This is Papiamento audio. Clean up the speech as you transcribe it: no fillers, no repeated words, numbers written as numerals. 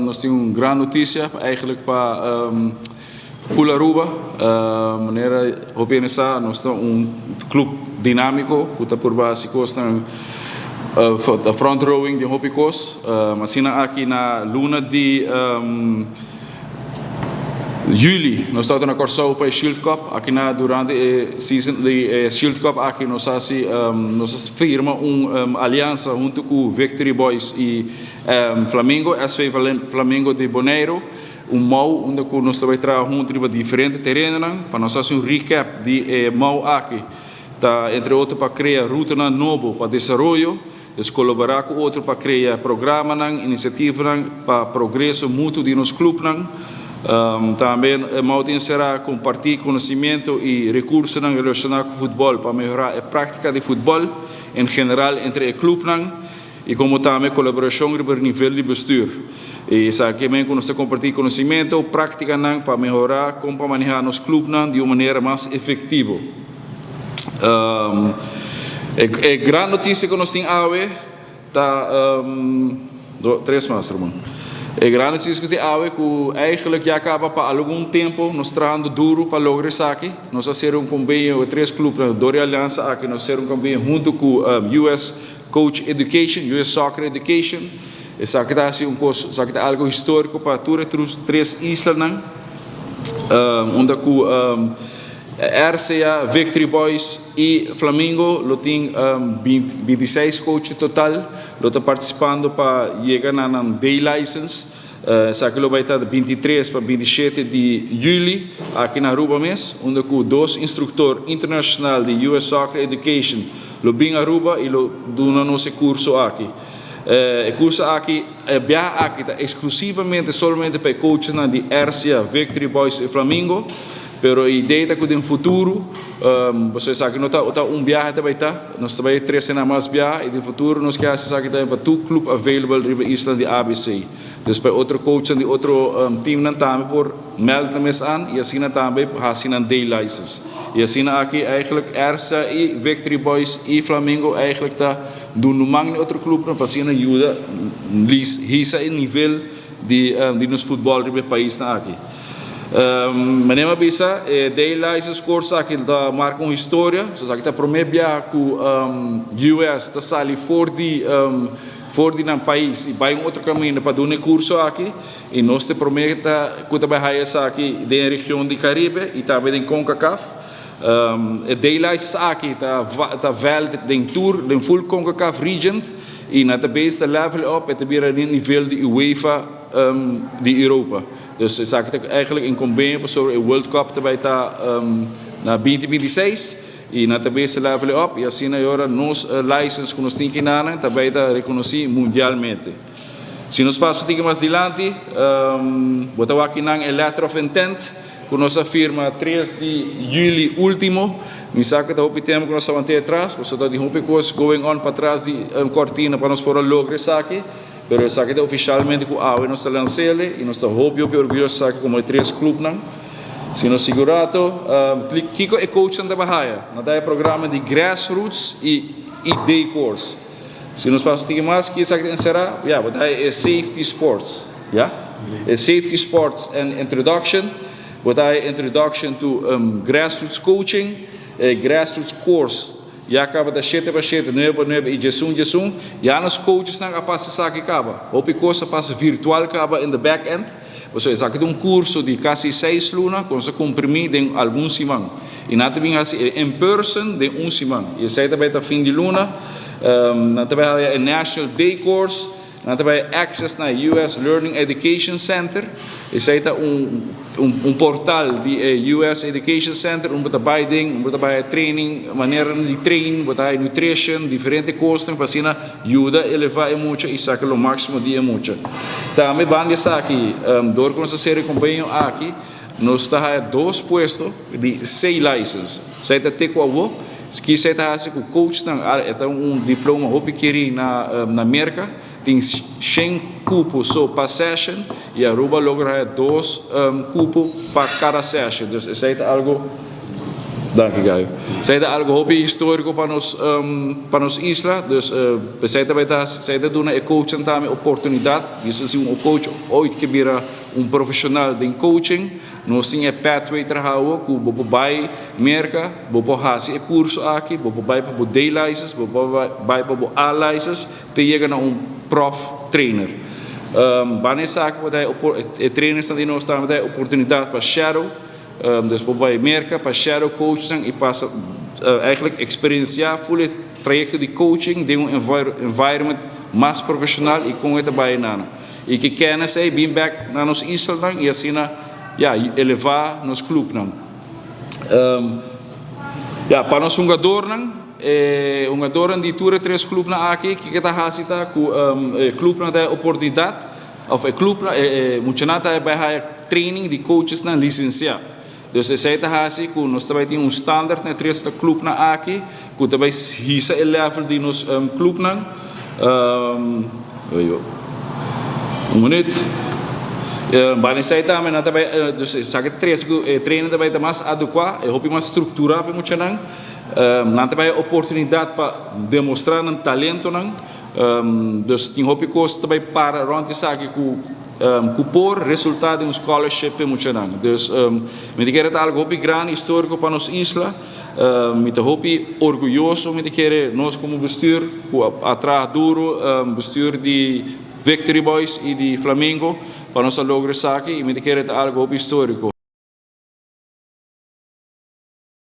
Nos tin un gran noticia eigenlijk pa full Aruba. Manera hopi hende sa, nos ta un club dinamico cu ta purba haci cosnan front rowing den hopi cos. Asina aki na luna di juli nos tabata na Kòrsou pa e Shield Cup. Aki na durante e season di e Shield Cup aki nos a hasi nos a firma un aliansa hunto ku Victory Boys i Flamingo, SV Flamingo di Boneiru. Un mou unda ku nos ta bai traha hunto riba diferente terenonan pa nos hasi un recap di e mou aki ta entre otro pa krea rutanan nobo pa desaroyo. Dus kolaborá ku otro pa krea programanan, inisiativanan pa progreso mutuo di nos klupnan. Tambe e mou ta enserá kompartí konosimentu i rekursonan relashoná ku futbòl pa mehorá e práktika di futbòl en general entre e klupnan i komo tambe kolaborashon riba nivel di bestür. I esaki men ku nos ta kompartí konosimentu, práktikanan pa mehorá kon pa manehá nos klupnan di un manera mas efektivo. E gran noticia cu nos tin awe ta, do, tres mas, Ramon. E gran noticia cu nos tin awe cu eigenlijk ya caba pa algun tempo nos trahando duro pa logra esaki. Nos a cera un convenio, e tres clubnan door e alianza aki nos a cera un convenio hunto cu US Coach Education, US Soccer Education. Esaki ta haci un cos, esaki ta algo historico pa tur e tres islanan, unda cu RCA, Victory Boys y Flamingo lo tin 26 coach total lo ta participando pa yega na nan day license. Esaki lo bay ta di 23 pa 27 di juli aki na Aruba mes, unda cu dos instructor internacional di US Soccer Education lo bin Aruba y lo duna nos e curso aki. E curso aki, e biaha aki ta exclusivamente solamente pa e coachnan di RCA, Victory Boys y Flamingo. Pero e idea ta cu den futuro, pasobra esaki no ta ta un biaha ta bay ta, nos ta bay trece nan mas biaha y den futuro nos ke haci esaki tambe pa tur club available riba isla di ABC. Dus pa e otro coachnan di otro teamnan tambe por meld nan mes an y asina tambe haci nan day license. Y asina aki eigenlijk RCA y Victory Boys y Flamingo eigenlijk ta duna man na otro clubnan pa asina yuda hisa e nivel di nos futbol riba e paisnan aki. Manera mi a bisa, e Day License Course aki ta marka un historia. So esaki ta prome biaha ku US ta sali for di for di nan pais i bai un otro kaminda pa duna e kurso aki. I nos ta e prome ta ku ta bai haya esaki den e region di Karibe i tambe den Concacaf. E Day License aki ta ta valid den tur den full Concacaf region i nan ta bes ta level up e ta bira den nivel di UEFA di Europa. Dus esaki ta eigenlijk in convenio pasobra e World Cup ta bay ta na 2026 y nan ta bay level up y asina e ora nos license cu nos tin kinanan ta bay ta reconoci mundialmente. Si nos pasa un tiki mas dilanti, bo ta wak kinan e letter of intent cu nos a firma 3 di juli ultimo. Mi sa cu ta hopi tempo cu nos a want'e atras pasobra ta tin hopi cos going on patras di cortina pa nos por a logra esaki. Pero esaki ta ofishalmente ku awe nos ta lans'ele i nos ta hopi hopi orguyoso esaki komo e tres klupnan. Si nos sigui un rato, kiko e coachnan ta bahaya? Nan ta haya programa di grassroots i i day course. Si nos pasa un tiki mas, ki esaki ta enserá? Ya, bo ta haya e safety sports, ya? E safety sports and introduction, bo ta haya introduction to grassroots coaching, e grassroots course. Ya kaba ta shete pa shete, nuebe pa nuebe i djesun djesun. Ya nos coachesnan a pasa esaki kaba. Hopi kos a pasa virtual kaba in the back end. Pasobra esaki ta un kurso di kasi seis luna ku nos a komprimí den algun siman. I nan ta bin hasi e in person den un siman. I esei ta bai ta fin di luna. Nan ta bai haya e National Day Course. Nan ta bai access na US Learning Education Center. Esei ta un un portal di e US Education Center unda bo ta bai den, unda bo ta bai training, maneranan di train, bo ta hay nutrition, diferente kosnan pa asina yuda eleva e mucha i saka lo maximo di e mucha. Tambe banda di esaki, dor ku nos a sera e kombenio aki, nos ta haya dos puesto di C license. Esei ta te ku awo. Kisa e ta hasi ku coachnan, e ta un diploma hopi keri na Merka, tin shen kupo so pa session i Aruba logra haya dos kupo pa kada session. Dus esei ta algo Danki, Gayo. Esey ta algo hopi historico pa nos isla, dus esey tambe ta, esey ta duna e coach tambe oportunidad. Bisa si un coach ooit ke bira un profesional den coaching, nos tin e pathway traha cu bo por bay Merca, bo por haci e curso aki, bo por bay pa bo D license, bo por bay pa bo A license, te yega na un prof trainer. Banda esaki, bo e trainers di nos tambe tin oportunidad pa shadow, dus bo bay Merca pa shadow coaching y pasa eigenlijk experiencia full trayecto di coaching den un environment mas profesional y con e bay nana. Y cu kennis ey bin back na nos isla y asina, ja, eleva nos club nan. Ja, pa nos hungadornan, hungadornan di tur tres club nan aki, cu ta haci ta cu club nan tin oportunidad, of e club muchanan ta bay training di coaches nan licencia. Dus esey ta haci cu nos tambe tin un standard na tres club nan aki, cu tambe hisa e level di nos club nan. Un minuut. Banda esey tambe nan tambe, dus esaki tres training tambe ta mas adecua, y hopi mas structura pa muchanan. Nan tambe oportunidad pa demostra nan talento nan. Dus tin hopi cos tambe para rond esaki cu por resulta den un scholarship pa muchanan. Dus mi ta kere algo hopi grandi, historico pa nos isla. Mi ta hopi orguyoso, mi ta kere nos como bestuur, cu a traha duro, bestuur di Victory Boys y di Flamingo, pa nos logra esaki, y mi ta kere algo hopi historico.